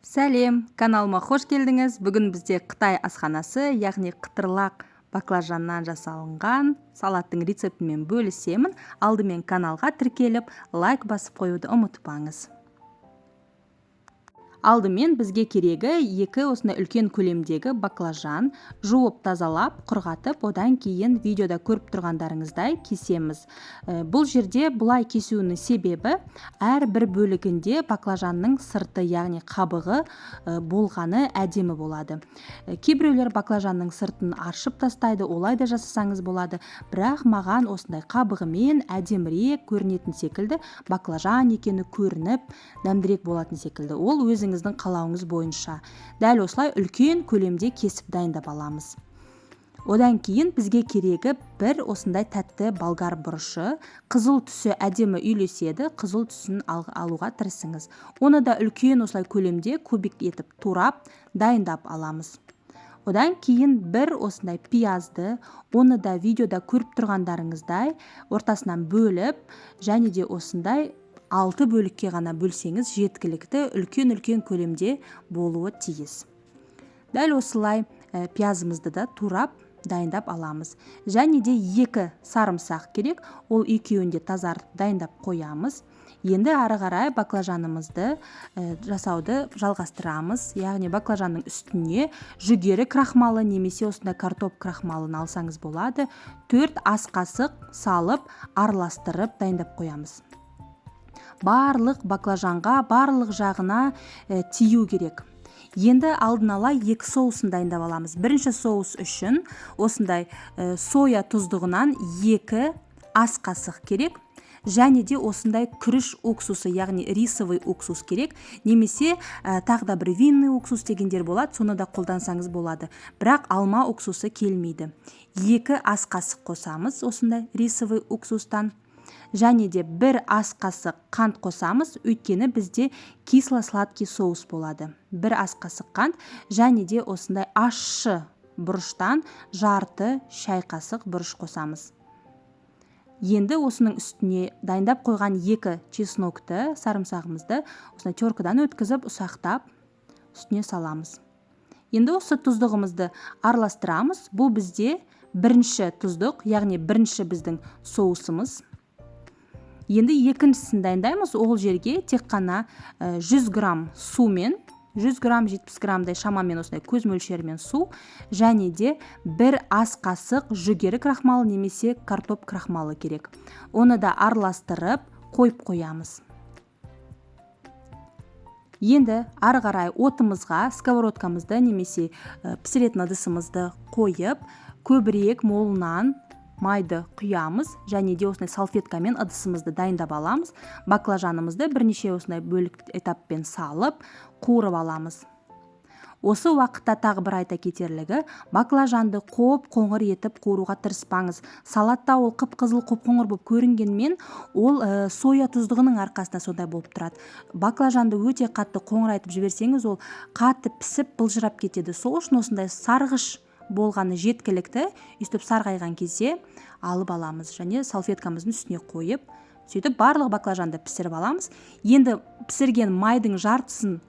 Сәлем! Каналыма қош келдіңіз! Бүгін бізде қытай асханасы, яғни қытырлақ баклажаннан жасалынған салаттың рецептімен бөлісемін. Алдымен каналға тіркеліп, лайк басып қоюды ұмытпаңыз. Алдымен бізге керегі екі осындай үлкен көлемдегі баклажан. Жуып, тазалап, құрғатып, одан кейін видеода көріп тұрғандарыңыздай кесеміз. Бұл жерде бұлай кесуінің себебі әрбір бөлігінде баклажанның сырты, яғни қабығы болғаны әдемі болады. Кейбіреулер баклажанның сыртын аршып тастайды, олай да жасасаңыз болады, бірақ маған осындай қабығымен әдемірек көрінетін секілді, баклажан екені көрініп, дәмдірек болатын секілді. Ол өзіңіздің қалауыңыз бойынша. Дәл осылай үлкен көлемде кесіп дайындап аламыз. Одан кейін бізге керегі бір осындай тәтті болгар бұрышы. Қызыл түсі әдемі үйлеседі, қызыл түсін алуға тырысыңыз. Оны да үлкен осылай көлемде кубик етіп турап, дайындап аламыз. Одан кейін бір осындай пиязды, оны да видеода көріп тұрғандарыңыздай ортасынан бөліп, және де осындай алты бөлікке ғана бөлсеңіз жеткілікті, үлкен-үлкен көлемде болуы тиіс. Дәл осылай пиязымызды да турап, дайындап аламыз. Және де екі сарымсақ керек, ол екеуін де тазартып, дайындап қоямыз. Енді ары қарай баклажанымызды жасауды жалғастырамыз. Яғни баклажанның үстіне жүгері крахмалы немесе осындай картоп крахмалын алсаңыз болады. 4 ас қасық салып, араластырып, дайындап қоямыз. Барлық баклажанға, барлық жағына тию керек. Енді алдын ала екі соусын дайындап аламыз. Бірінші соус үшін осындай соя тұздығынан 2 ас қасық керек және де осындай күріш уксусы, яғни рисовый уксус керек, немесе тағы да бір винный уксус дегендер болады, соны да қолдансаңыз болады, бірақ алма уксусы келмейді. 2 ас қасық қосамыз осындай рисовый уксустан және де 1 ас қасық қант қосамыз, өйткені бізде кисло-сладкий соус болады. 1 ас қасық қант және де осындай ащы бұрыштан жарты шай қасық бұрыш қосамыз. Енді осының үстіне дайындап қойған екі чеснокты, сарымсағымызды осындай теркадан өткізіп, ұсақтап үстіне саламыз. Енді осы тұздығымызды араластырамыз. Бұл бізде бірінші тұздық, яғни бірінші біздің соусымыз. Енді екіншісін дайындаймыз. Ол жерге тек қана 100 грамм сумен, 100 грамм, 70 граммдай шамамен осындай көз мөлшерімен су және де 1 ас қасық жүгері крахмалы немесе картоп крахмалы керек. Оны да араластырып қойып қоямыз. Енді ары қарай отымызға сковородкамызды немесе пісіретін ыдысымызды қойып, көбірек молынан майды құямыз және де осындай салфеткамен ыдысымызды дайындап аламыз. Баклажанымызды бірнеше осындай бөлік этаппен салып, қуырып аламыз. Осы уақытта тағы бір айта кетерлігі: баклажанды қоп қоңыр етіп қуыруға тырыспаңыз. Салатта ол қып қызыл, қоп қоңыр болып көрінгенмен, ол соя тұздығының арқасында сондай болып тұрады. Баклажанды өте қатты қоңырайтып жіберсеңіз, ол қатты пісіп, былжырап кетеді. Сол үшін осындай сарғыш болғаны жеткілікті. Өйстіп сарғайған кезде алып аламыз және салфеткамыздың үстіне қойып, сөйтіп барлық баклажанды пісіріп аламыз. Енді пісірген майдың жартысын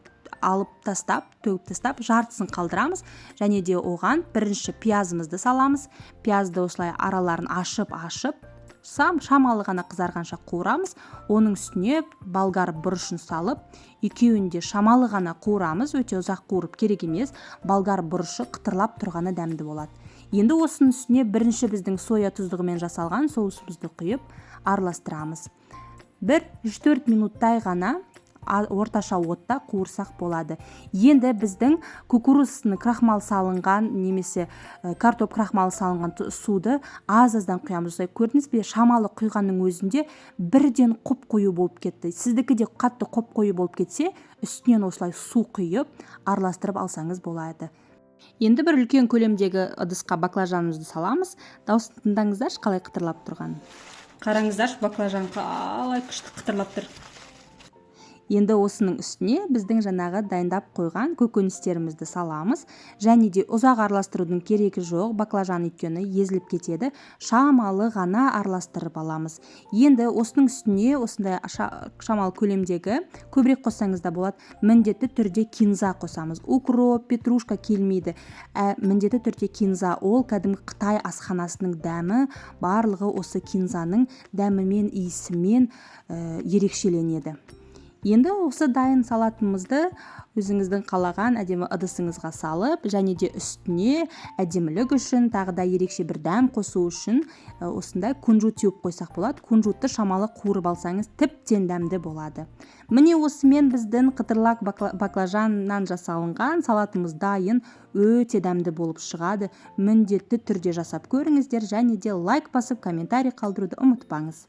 алып тастап, төгіп тастап, жартысын қалдырамыз және де оған бірінші пиязымызды саламыз. Пиязды осылай араларын ашып ашып, шамалы ғана қызарғанша қуырамыз. Оның үстіне болгар бұрышын салып, екеуін де шамалы ғана қуырамыз, өте ұзақ қуырып керек емес. Болгар бұрышы қытырлап тұрғаны дәмді болады. Енді осының үстіне бірінші біздің соя тұздығымен жасалған соусымызды құйып, араластырамыз. Бір 3-4 минуттай ғана орташа отта қуырсақ болады. Енді біздің кукурузный крахмал салынған немесе картоп крахмалы салынған суды аз аздан құямыз. Осылай, көрдіңіз бе, шамалы құйғанның өзінде бірден құп қою болып кетті. Сіздікі де қатты құп қою болып кетсе, үстінен осылай су құйып, араластырып алсаңыз болады. Енді бір үлкен көлемдегі ыдысқа баклажанымызды саламыз. Дауысын тыңдаңыздаршы, қалай қытырлап тұрғанын. Қараңыздаршы, баклажан қалай күшті қытырлап тұр. Енді осының үстіне біздің жаңағы дайындап қойған көкөністерімізді саламыз. Және де ұзақ араластырудың керегі жоқ, баклажан өйткені езіліп кетеді, шамалы ғана араластырып аламыз. Енді осының үстіне осындай шамалы көлемдегі, көбірек қоссаңыз да болады, міндетті түрде кинза қосамыз. Укроп, петрушка келмейді, міндетті түрде кинза. Ол кәдімгі қытай асханасының дәмі, барлығы осы кинзаның дәмімен, иісімен ерекшеленеді. Енді осы дайын салатымызды өзіңіздің қалаған әдемі ыдысыңызға салып, және де үстіне әдемілік үшін, тағы да ерекше бір дәм қосу үшін осындай кунжут теуіп қойсақ болады. Кунжутты шамалы қуырып алсаңыз, тіптен дәмді болады. Міне, осымен біздің қытырлақ баклажаннан жасалынған салатымыз дайын. Өте дәмді болып шығады, міндетті түрде жасап көріңіздер және де лайк басып, комментарий қалдыруды ұмытпаңыз.